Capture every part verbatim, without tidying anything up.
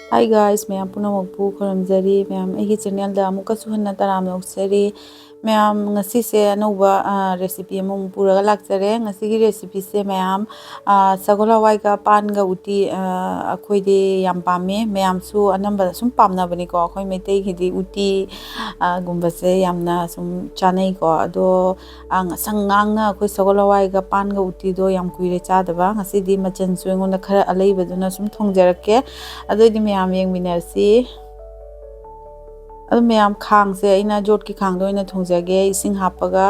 Hi guys, ꯃꯌꯥꯝ ꯄꯨꯝꯅꯃꯛꯄꯨ ꯈꯨꯔꯨꯝꯖꯔꯤ꯫ ꯃꯌꯥꯝ ꯑꯩꯒꯤ channelꯗ ꯑꯃꯨꯛꯀꯁꯨ ꯍꯟꯅ ꯇꯔꯥꯝꯅ ꯑꯣꯛꯆꯔꯤ꯫ ꯃꯌꯥꯝ, ꯉꯁꯤꯁꯦ ꯑꯅꯧꯕ, ꯑ, recipe ꯑꯃꯃꯨꯛ ꯄꯨꯔꯒ ꯂꯥꯛꯆꯔꯦ꯫ ꯉꯁꯤꯒꯤ recipeꯁꯦ ꯃꯌꯥꯝ, ꯑ, ꯁꯒꯣꯜ ꯍꯋꯥꯏꯒ ꯄꯥꯟꯒ ꯎꯇꯤ, ꯑ, ꯑꯩꯈꯣꯏꯗꯤ ꯌꯥꯝ ꯄꯥꯝꯃꯦ꯫ ꯃꯌꯥꯝꯁꯨ ꯑꯅꯝꯕꯗ ꯁꯨꯝ ꯄꯥꯝꯅꯕꯅꯤꯀꯣ꯫ ꯑꯩꯈꯣꯏ ꯃꯩꯇꯩꯒꯤꯗꯤ ꯎꯇꯤ, ꯑ, ꯒꯨꯝꯕꯁꯦ ꯌꯥꯝꯅ ꯁꯨꯝ ꯆꯥꯅꯩꯀꯣ꯫ ꯑꯗꯣ, ꯑ, ꯉꯁꯪ ꯉꯥꯡꯅ ꯑꯩꯈꯣꯏ ꯁꯒꯣꯜ ꯍꯋꯥꯏꯒ ꯄꯥꯟꯒ ꯎꯇꯤꯗꯣ ꯌꯥꯝ ꯀꯨꯏꯔꯦ ꯆꯥꯗꯕ꯫ ꯉꯁꯤꯗꯤ ꯃꯆꯜꯁꯨ ꯑꯩꯉꯣꯟꯗ ꯈꯔ ꯑꯂꯩꯕꯗꯨꯅ ꯁꯨꯝ ꯊꯣꯡꯖꯔꯛꯀꯦ꯫ ꯑꯗꯨꯑꯣꯏꯗꯤ ꯃꯌꯥꯝ ꯌꯦꯡꯃꯤꯟꯅꯔꯁꯤ꯫ ꯑꯗꯨ ꯃꯌꯥꯝ, ꯈꯥꯡꯁꯦ ꯑꯩꯅ ꯖꯣꯠꯀꯤ ꯈꯥꯡꯗ ꯑꯣꯏꯅ ꯊꯣꯡꯖꯒꯦ꯫ ꯏꯁꯤꯡ ꯍꯥꯞꯄꯒ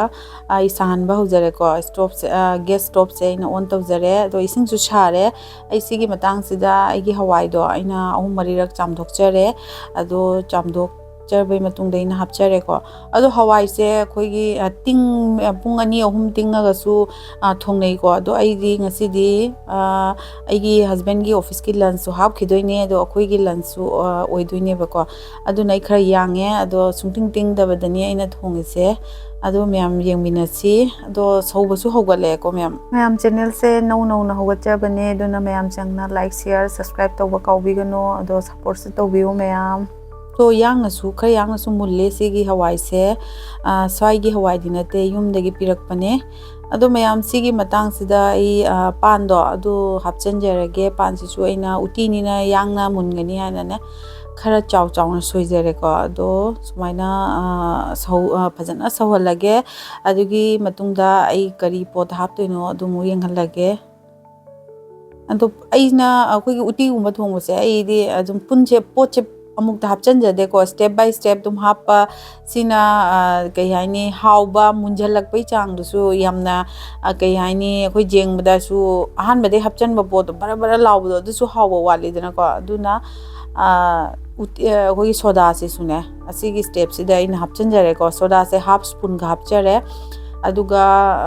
ꯑꯩ ꯁꯥꯍꯟꯕ ꯍꯧꯖꯔꯦꯀꯣ꯫ Stoveꯁꯦ, ꯑ, gas stoveꯁꯦ ꯑꯩꯅ on ꯇꯧꯖꯔꯦ꯫ ꯑꯗꯣ ꯏꯁꯤꯡꯁꯨ ꯁꯥꯔꯦ꯫ ꯑꯩ ꯁꯤꯒꯤ ꯃꯇꯥꯡꯁꯤꯗ ꯑꯩꯒꯤ ꯍꯋꯥꯏꯗꯣ ꯑꯩꯅ ꯑꯍꯨꯝ ꯃꯔꯤꯔꯛ ꯆꯥꯝꯊꯣꯛꯆꯔꯦ꯫ ꯑꯗꯣ ꯆꯥꯝꯊꯣꯛꯆꯔꯕꯩ ꯃꯇꯨꯡꯗ ꯑꯩꯅ ꯍꯥꯞꯆꯔꯦꯀꯣ꯫ ꯑꯗꯣ ꯍꯋꯥꯏꯁꯦ ꯑꯩꯈꯣꯏꯒꯤ, ꯑ, ꯇꯤꯡ-, ꯑ, ꯄꯨꯡ ꯑꯅꯤ ꯑꯍꯨꯝ ꯇꯤꯡꯉꯒꯁꯨ, ꯑ, ꯊꯣꯡꯅꯩꯀꯣ꯫ ꯑꯗꯣ ꯑꯩꯗꯤ ꯉꯁꯤꯗꯤ, ꯑ, ꯑꯩꯒꯤ husbandꯀꯤ officeꯀꯤ lunchꯁꯨ ꯍꯥꯞꯈꯤꯗꯣꯏꯅꯦ꯫ ꯑꯗꯣ ꯑꯩꯈꯣꯏꯒꯤ lunchꯁꯨ, ꯑ, ꯑꯣꯏꯗꯣꯏꯅꯦꯕꯀꯣ꯫ ꯑꯗꯨꯅ ꯑꯩ ꯈꯔ ꯌꯥꯡꯉꯦ꯫ ꯑꯗꯣ ꯁꯨꯡꯇꯤꯡ ꯇꯤꯡꯗꯕꯗꯅꯤ ꯑꯩꯅ ꯊꯣꯡꯉꯤꯁꯦ꯫ ꯑꯗꯣ ꯃꯌꯥꯝ ꯌꯦꯡꯃꯤꯟꯅꯁꯤ꯫ ꯑꯗꯣ ꯁꯧꯕꯁꯨ ꯍꯧꯒꯠꯂꯛꯑꯦꯀꯣ ꯃꯌꯥꯝ꯫ ꯃꯌꯥꯝ, channelꯁꯦ ꯅꯧ ꯅꯧꯅ ꯍꯧꯒꯠꯆꯕꯅꯦ꯫ ꯑꯗꯨꯅ ꯃꯌꯥꯝ ꯆꯪꯅ like, share, subscribe ꯇꯧꯕ ꯀꯥꯎꯕꯤꯒꯅꯨ꯫ ꯑꯗꯣ supportꯁꯨ ꯇꯧꯕꯤꯌꯨ ꯃꯌꯥꯝ꯫ ꯁꯣ ꯌꯥꯡꯅꯁꯨ, ꯈꯔ ꯌꯥꯡꯅꯁꯨ ꯃꯨꯜꯂꯦ ꯁꯤꯒꯤ ꯍꯋꯥꯏꯁꯦ꯫ ꯑ, ꯁ꯭ꯋꯥꯏꯒꯤ ꯍꯋꯥꯏꯗꯤ ꯅꯠꯇꯦ, ꯌꯨꯝꯗꯒꯤ ꯄꯤꯔꯛꯄꯅꯦ꯫ ꯑꯗꯣ ꯃꯌꯥꯝ, ꯁꯤꯒꯤ ꯃꯇꯥꯡꯁꯤꯗ ꯑꯩ, ꯑ, ꯄꯥꯟꯗꯣ ꯑꯗꯨ ꯍꯥꯞꯆꯤꯟꯖꯔꯒꯦ꯫ ꯄꯥꯟꯁꯤꯁꯨ ꯑꯩꯅ ꯎꯇꯤꯅꯤꯅ ꯌꯥꯡꯅ ꯃꯨꯟꯒꯅꯤ ꯍꯥꯏꯅꯅꯦ ꯈꯔ ꯆꯥꯎ ꯆꯥꯎꯅ ꯁꯣꯏꯖꯔꯦꯀꯣ꯫ ꯑꯗꯣ ꯁꯨꯃꯥꯏꯅ, ꯑ, ꯁꯧ-, ꯑ, ꯐꯖꯅ ꯁꯧꯍꯜꯂꯒꯦ꯫ ꯑꯗꯨꯒꯤ ꯃꯇꯨꯡꯗ ꯑꯩ ꯀꯔꯤ ꯄꯣꯠ ꯍꯥꯞꯇꯣꯏꯅꯣ ꯑꯗꯨꯃꯨꯛ ꯌꯦꯡꯍꯜꯂꯒꯦ꯫ ꯑꯗꯣ ꯑꯩꯅ ꯑꯩꯈꯣꯏꯒꯤ ꯎꯇꯤꯒꯨꯝꯕ ꯊꯣꯡꯕꯁꯦ ꯑꯩꯗꯤ ꯑꯗꯨꯝ ꯄꯨꯟꯁꯦ, ꯄꯣꯠꯁꯦ ꯑꯃꯨꯛꯇ ꯍꯥꯞꯆꯤꯟꯖꯗꯦꯀꯣ꯫ Step by step ꯑꯗꯨꯝ ꯍꯥꯞꯄ ꯁꯤꯅ, ꯑ, ꯀꯩ ꯍꯥꯏꯅꯤ, ꯍꯥꯎꯕ, ꯃꯨꯟꯖꯜꯂꯛꯄꯩ ꯆꯥꯡꯗꯨꯁꯨ ꯌꯥꯝꯅ, ꯑ, ꯀꯩ ꯍꯥꯏꯅꯤ, ꯑꯩꯈꯣꯏ ꯌꯦꯡꯕꯗꯁꯨ ꯑꯍꯥꯟꯕꯗꯩ ꯍꯥꯞꯆꯟꯕ ꯄꯣꯠꯇꯣ ꯕꯔ ꯕꯔ ꯂꯥꯎꯕꯗꯣ ꯑꯗꯨꯁꯨ ꯍꯥꯎꯕ ꯋꯥꯠꯂꯤꯗꯅꯀꯣ꯫ ꯑꯗꯨꯅ, ꯑ, ꯎꯇꯤ-, ꯑ, ꯑꯩꯈꯣꯏꯒꯤ ꯁꯣꯗꯥꯁꯤꯁꯨꯅꯦ, ꯑꯁꯤꯒꯤ stepꯁꯤꯗ ꯑꯩꯅ ꯍꯥꯞꯆꯤꯟꯖꯔꯦꯀꯣ꯫ ꯁꯣꯗꯥꯁꯦ half spoonꯒ ꯍꯥꯞꯆꯔꯦ꯫ ꯑꯗꯨꯒ,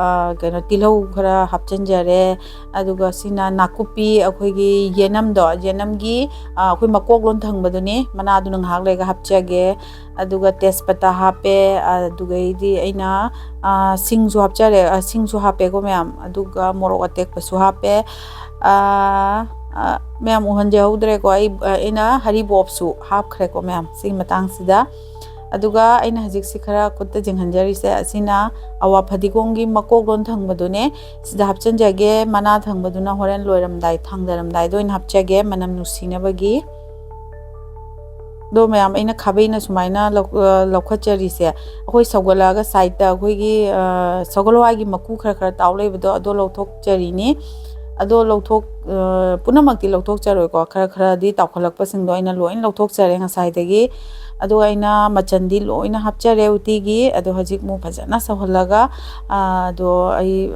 ꯑ, ꯀꯩꯅꯣ, ꯇꯤꯜꯍꯧ ꯈꯔ ꯍꯥꯞꯆꯤꯟꯖꯔꯦ꯫ ꯑꯗꯨꯒ ꯁꯤꯅ ꯅꯥꯀꯨꯞꯄꯤ, ꯑꯩꯈꯣꯏꯒꯤ ꯌꯦꯅꯝꯗꯣ, ꯌꯦꯅꯝꯒꯤ, ꯑ, ꯑꯩꯈꯣꯏ ꯃꯀꯣꯛ ꯂꯣꯟ ꯊꯪꯕꯗꯨꯅꯤ, ꯃꯅꯥꯗꯨꯅ ꯉꯥꯏꯍꯥꯛ ꯂꯩꯔꯒ ꯍꯥꯞꯆꯒꯦ꯫ ꯑꯗꯨꯒ ꯇꯦꯖꯄꯇꯥ ꯍꯥꯞꯄꯦ, ꯑꯗꯨꯒꯩꯗꯤ ꯑꯩꯅ, ꯑ, ꯁꯤꯡꯁꯨ ꯍꯥꯞꯆꯔꯦ, ꯑ, ꯁꯤꯡꯁꯨ ꯍꯥꯞꯄꯦꯀꯣ ꯃꯌꯥꯝ, ꯑꯗꯨꯒ ꯃꯣꯔꯣꯛ ꯑꯇꯦꯛꯄꯁꯨ ꯍꯥꯞꯄꯦ꯫ ꯑ, ꯃꯌꯥꯝ ꯎꯍꯟꯖꯍꯧꯗ꯭ꯔꯦꯀꯣ꯫ ꯑꯩ ꯑꯩꯅ ꯍꯔꯤꯕꯣꯞꯁꯨ ꯍꯥꯞꯈ꯭ꯔꯦꯀꯣ ꯃꯌꯥꯝ, ꯁꯤꯒꯤ ꯃꯇꯥꯡꯁꯤꯗ꯫ ꯑꯗꯨꯒ ꯑꯩꯅ ꯍꯧꯖꯤꯛꯁꯤ ꯈꯔ ꯈꯨꯠꯇ ꯆꯤꯡꯍꯟꯖꯔꯤꯁꯦ, ꯑꯁꯤꯅ ꯑꯋꯥ ꯐꯗꯤꯒꯣꯝꯒꯤ ꯃꯀꯣꯛꯂꯣꯟ ꯊꯪꯕꯗꯨꯅꯦ꯫ ꯁꯤꯗ ꯍꯥꯞꯆꯤꯟꯖꯒꯦ꯫ ꯃꯅꯥ ꯊꯪꯕꯗꯨꯅ ꯍꯣꯔꯦꯟ ꯂꯣꯏꯔꯝꯗꯥꯏ, ꯊꯥꯡꯗꯔꯝꯗꯥꯏꯗ ꯑꯣꯏꯅ ꯍꯥꯞꯆꯒꯦ, ꯃꯅꯝ ꯅꯨꯡꯁꯤꯅꯕꯒꯤ꯫ ꯑꯗꯣ ꯃꯌꯥꯝ, ꯑꯩꯅ ꯈꯥꯕꯩꯅ ꯁꯨꯃꯥꯏꯅ ꯂꯧ-, ꯑ, ꯂꯧꯈꯠꯆꯔꯤꯁꯦ, ꯑꯩꯈꯣꯏ ꯁꯧꯒꯠꯂꯛꯑꯒ ꯁꯥꯏꯠꯇ ꯑꯩꯈꯣꯏꯒꯤ, ꯑ, ꯁꯒꯣꯜ ꯍꯋꯥꯏꯒꯤ ꯃꯀꯨ ꯈꯔ ꯈꯔ ꯇꯥꯎ ꯂꯩꯕꯗꯣ, ꯑꯗꯣ ꯂꯧꯊꯣꯛꯆꯔꯤꯅꯤ꯫ ꯑꯗꯣ ꯂꯧꯊꯣꯛ-, ꯑ, ꯄꯨꯝꯅꯃꯛꯇꯤ ꯂꯧꯊꯣꯛꯆꯔꯣꯏꯀꯣ, ꯈꯔ ꯈꯔꯗꯤ ꯇꯥꯎꯈꯠꯂꯛꯄꯁꯤꯡꯗꯣ ꯑꯩꯅ ꯂꯣꯏꯅ ꯂꯧꯊꯣꯛꯆꯔꯦ ꯉꯁꯥꯏꯗꯒꯤ꯫ ꯑꯗꯨꯒ ꯑꯩꯅ ꯃꯆꯟꯗꯤ ꯂꯣꯏꯅ ꯍꯥꯞꯆꯔꯦ ꯎꯇꯤꯒꯤ꯫ ꯑꯗꯣ ꯍꯧꯖꯤꯛ ꯑꯃꯨꯛ ꯐꯖꯅ ꯁꯧꯍꯜꯂꯒ, ꯑ, ꯑꯗꯣ ꯑꯩ,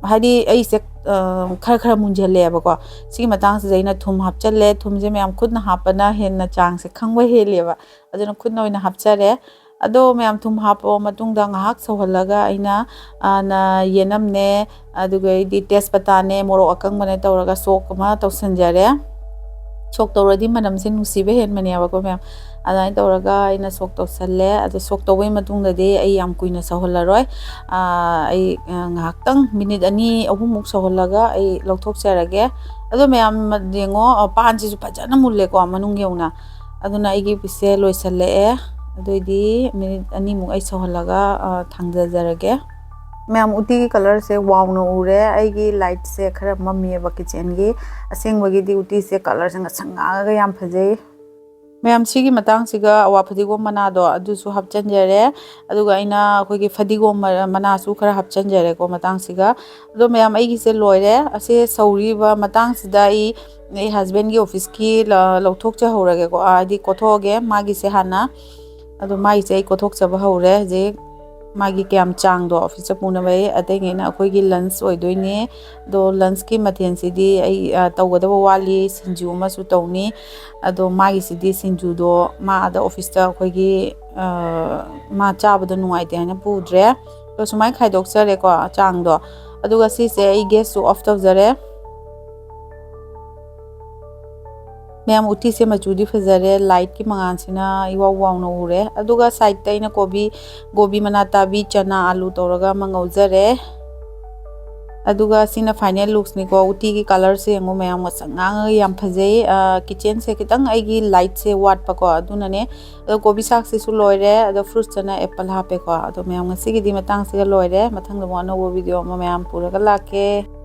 ꯍꯥꯏꯗꯤ ꯑꯩꯁꯦ, ꯑ, ꯈꯔ ꯈꯔ ꯃꯨꯟꯖꯜꯂꯛꯑꯦꯕꯀꯣ꯫ ꯁꯤꯒꯤ ꯃꯇꯥꯡꯁꯤꯗ ꯑꯩꯅ ꯊꯨꯝ ꯍꯥꯞꯆꯜꯂꯦ꯫ ꯊꯨꯝꯁꯦ ꯃꯌꯥꯝ ꯈꯨꯠꯅ ꯍꯥꯞꯄꯅ ꯍꯦꯟꯅ ꯆꯥꯡꯁꯦ ꯈꯪꯕ ꯍꯦꯜꯂꯦꯕ꯫ ꯑꯗꯨꯅ ꯈꯨꯠꯅ ꯑꯣꯏꯅ ꯍꯥꯞꯆꯔꯦ꯫ ꯑꯗꯣ ꯃꯌꯥꯝ ꯊꯨꯝ ꯍꯥꯞꯄ ꯃꯇꯨꯡꯗ ꯉꯥꯏꯍꯥꯛ ꯁꯧꯍꯜꯂꯒ ꯑꯩꯅ, ꯑ, ꯅ-, ꯌꯦꯅꯝꯅꯦ, ꯑꯗꯨꯒ ꯑꯩꯗꯤ ꯇꯦꯖꯄꯇꯥꯅꯦ, ꯃꯣꯔꯣꯛ ꯑꯀꯪꯕꯅꯦ ꯇꯧꯔꯒ ꯁꯣꯛ ꯑꯃ ꯇꯧꯁꯟꯖꯔꯦ꯫ ꯁꯣꯛ ꯇꯧꯔꯗꯤ ꯃꯅꯝꯁꯦ ꯅꯨꯡꯁꯤꯕ ꯍꯦꯟꯕꯅꯦꯕꯀꯣ ꯃꯌꯥꯝ꯫ ꯑꯗꯨꯃꯥꯏꯅ ꯇꯧꯔꯒ ꯑꯩꯅ ꯁꯣꯛ ꯇꯧꯁꯜꯂꯦ꯫ ꯑꯗꯣ ꯁꯣꯛ ꯇꯧꯕꯩ ꯃꯇꯨꯡꯗꯗꯤ ꯑꯩ ꯌꯥꯝ ꯀꯨꯏꯅ ꯁꯧꯍꯜꯂꯔꯣꯏ꯫ ꯑ, ꯑꯩ, ꯑ, ꯉꯥꯏꯍꯥꯛꯇꯪ ꯃꯤꯅꯤꯠ ꯑꯅꯤ ꯑꯍꯨꯝꯃꯨꯛ ꯁꯧꯍꯜꯂꯒ ꯑꯩ ꯂꯧꯊꯣꯛꯆꯔꯒꯦ꯫ ꯑꯗꯣ ꯃꯌꯥꯝ ꯌꯦꯡꯉꯣ, ꯑ, ꯄꯥꯟꯁꯤꯁꯨ ꯐꯖꯅ ꯃꯨꯜꯂꯦꯀꯣ ꯃꯅꯨꯡ ꯌꯧꯅ꯫ ꯑꯗꯨꯅ ꯑꯩꯒꯤ ꯄꯤꯁꯁꯦ ꯂꯣꯏꯁꯜꯂꯛꯑꯦ꯫ ꯑꯗꯨꯑꯣꯏꯗꯤ ꯃꯤꯅꯤꯠ ꯑꯅꯤꯃꯨꯛ ꯑꯩ ꯁꯧꯍꯜꯂꯒ, ꯑ, ꯊꯥꯡꯖꯖꯔꯒꯦ꯫ ꯃꯌꯥꯝ, ꯎꯇꯤꯒꯤ ꯀꯂꯔꯁꯦ ꯋꯥꯎꯅ ꯎꯔꯦ꯫ ꯑꯩꯒꯤ ꯂꯥꯏꯠꯁꯦ ꯈꯔ ꯃꯝꯃꯤꯑꯕ ꯀꯤꯠꯆꯦꯟꯒꯤ꯫ ꯑꯁꯦꯡꯕꯒꯤꯗꯤ ꯎꯇꯤꯁꯦ ꯀꯂꯔꯁꯦ ꯉꯁꯪ ꯉꯥꯡꯉꯒ ꯌꯥꯝ ꯐꯖꯩ꯫ ꯃꯌꯥꯝ, ꯁꯤꯒꯤ ꯃꯇꯥꯡꯁꯤꯒ ꯑꯋꯥ ꯐꯗꯤꯒꯣꯝ ꯃꯅꯥꯗꯣ ꯑꯗꯨꯁꯨ ꯍꯥꯞꯆꯤꯟꯖꯔꯦ꯫ ꯑꯗꯨꯒ ꯑꯩꯅ ꯑꯩꯈꯣꯏꯒꯤ ꯐꯗꯤꯒꯣꯝ ꯃ-, ꯃꯅꯥꯁꯨ ꯈꯔ ꯍꯥꯞꯆꯤꯟꯖꯔꯦꯀꯣ ꯃꯇꯥꯡꯁꯤꯒ꯫ ꯑꯗꯣ ꯃꯌꯥꯝ, ꯑꯩꯒꯤꯁꯦ ꯂꯣꯏꯔꯦ꯫ ꯑꯁꯤ ꯁꯧꯔꯤꯕ ꯃꯇꯥꯡꯁꯤꯗ ꯑꯩ, ꯑꯩ ꯍꯁꯕꯦꯟꯒꯤ ꯑꯣꯐꯤꯁꯀꯤ ꯂ-, ꯂꯧꯊꯣꯛꯆꯍꯧꯔꯒꯦꯀꯣ, ꯑ, ꯍꯥꯏꯗꯤ ꯀꯣꯊꯣꯛꯑꯒꯦ ꯃꯥꯒꯤꯁꯦ ꯍꯥꯟꯅ꯫ ꯑꯗꯣ ꯃꯥꯒꯤꯁꯦ ꯑꯩ ꯀꯣꯊꯣꯛꯆꯕ ꯍꯧꯔꯦ ꯍꯧꯖꯤꯛ꯫ ꯃꯥꯒꯤ ꯀꯌꯥꯝ ꯆꯥꯡꯗꯣ ꯑꯣꯐꯤꯁꯇ ꯄꯨꯅꯕ ꯑꯩ, ꯑꯇꯩꯉꯩꯅ ꯑꯩꯈꯣꯏꯒꯤ ꯂꯟꯁ ꯑꯣꯏꯗꯣꯏꯅꯦ꯫ ꯑꯗꯣ ꯂꯟꯁꯀꯤ ꯃꯊꯦꯜꯁꯤꯗꯤ ꯑꯩ, ꯑ, ꯇꯧꯒꯗꯕ ꯋꯥꯠꯂꯤ, ꯁꯤꯡꯖꯨ ꯑꯃꯁꯨ ꯇꯧꯅꯤ꯫ ꯑꯗꯣ ꯃꯥꯒꯤꯁꯤꯗꯤ ꯁꯤꯡꯖꯨꯗꯣ ꯃꯥ ꯑꯥꯗ ꯑꯣꯐꯤꯁꯇ ꯑꯩꯈꯣꯏꯒꯤ, ꯑ, ꯃꯥ ꯆꯥꯕꯗꯣ ꯅꯨꯡꯉꯥꯏꯇꯦ ꯍꯥꯏꯅ ꯄꯨꯗ꯭ꯔꯦ꯫ ꯑꯗꯣ ꯁꯨꯃꯥꯏꯅ ꯈꯥꯏꯗꯣꯛꯆꯔꯦꯀꯣ ꯆꯥꯡꯗꯣ꯫ ꯑꯗꯨꯒ ꯁꯤꯁꯦ ꯑꯩ ꯒꯦꯁꯁꯨ ꯑꯣꯐ ꯇꯧꯖꯔꯦ꯫ ꯃꯌꯥꯝ, ꯎꯇꯤꯁꯦ ꯃꯆꯨꯗꯤ ꯐꯖꯔꯦ, ꯂꯥꯏꯠꯀꯤ ꯃꯉꯥꯜꯁꯤꯅ ꯏꯋꯥꯎ ꯋꯥꯎꯅ ꯎꯔꯦ꯫ ꯑꯗꯨꯒ ꯁꯥꯏꯠꯇ ꯑꯩꯅ ꯀꯣꯕꯤ, ꯀꯣꯕꯤ ꯃꯅꯥ ꯇꯥꯕꯤ, ꯆꯅꯥ, ꯑꯥꯂꯨ ꯇꯧꯔꯒ ꯑꯃ ꯉꯧꯖꯔꯦ꯫ ꯑꯗꯨꯒ ꯁꯤꯅ final looksꯅꯤꯀꯣ꯫ ꯎꯇꯤꯒꯤ colourꯁꯦ ꯌꯦꯡꯉꯨ ꯃꯌꯥꯝ, ꯉꯁꯪ ꯉꯥꯡꯉꯒ ꯌꯥꯝ ꯐꯖꯩ꯫ ꯑ, kitchenꯁꯦ ꯈꯤꯇꯪ ꯑꯩꯒꯤ lightꯁꯦ ꯋꯥꯠꯄꯀꯣ, ꯑꯗꯨꯅꯅꯦ꯫ ꯑꯗꯣ ꯀꯣꯕꯤ ꯁꯥꯛꯁꯤꯁꯨ ꯂꯣꯏꯔꯦ, ꯑꯗꯣ fruitsꯇꯅ apple ꯍꯥꯞꯄꯦꯀꯣ꯫ ꯑꯗꯣ ꯃꯌꯥꯝ, ꯉꯁꯤꯒꯤꯗꯤ ꯃꯇꯥꯡꯁꯤꯒ ꯂꯣꯏꯔꯦ꯫ ꯃꯊꯪꯗ ꯑꯃꯨꯛ ꯑꯅꯧꯕ video ꯑꯃ ꯃꯌꯥꯝ ꯄꯨꯔꯒ ꯂꯥꯛꯀꯦ꯫